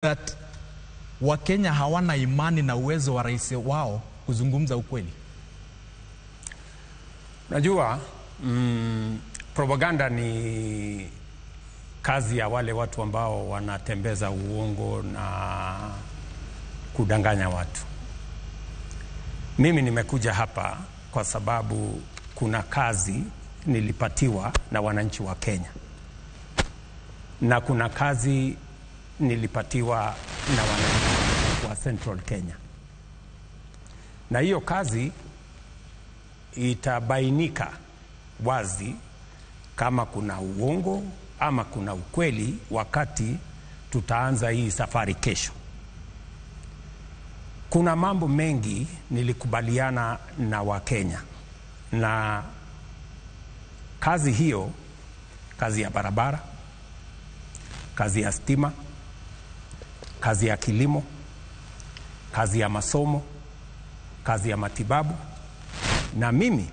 That Wakenya hawana imani na uwezo wa rais wao kuzungumza ukweli? Najua propaganda ni kazi ya wale watu ambao wanatembeza uongo na kudanganya watu. Mimi nimekuja hapa kwa sababu kuna kazi nilipatiwa na wananchi wa Kenya na kuna kazi nilipatiwa na wananchi wa Central Kenya, na hiyo kazi itabainika wazi kama kuna uongo ama kuna ukweli wakati tutaanza hii safari kesho. Kuna mambo mengi nilikubaliana na Wakenya, na kazi hiyo, kazi ya barabara, kazi ya stima, kazi ya kilimo, kazi ya masomo, kazi ya matibabu, na mimi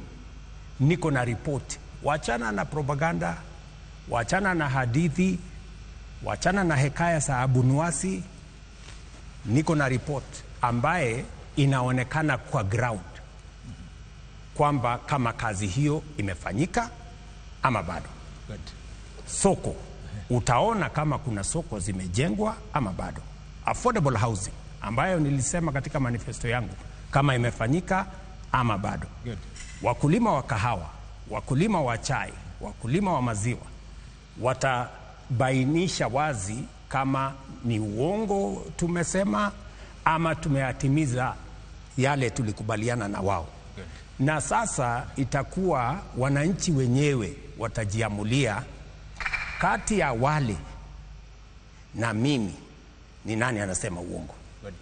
niko na ripoti. Wachana na propaganda, wachana na hadithi, wachana na hekaya za Abunuwasi. Niko na ripoti ambaye inaonekana kwa ground kwamba kama kazi hiyo imefanyika ama bado. Good. Soko, utaona kama kuna soko zimejengwa ama bado. Affordable housing ambayo nilisema katika manifesto yangu kama imefanyika ama bado. Good. Wakulima wa kahawa, wakulima wa chai, wakulima wa maziwa watabainisha wazi kama ni uongo tumesema ama tumeyatimiza yale tulikubaliana na wao. Good. Na sasa itakuwa wananchi wenyewe watajiamulia kati ya wale na mimi ni nani anasema uongo. Good.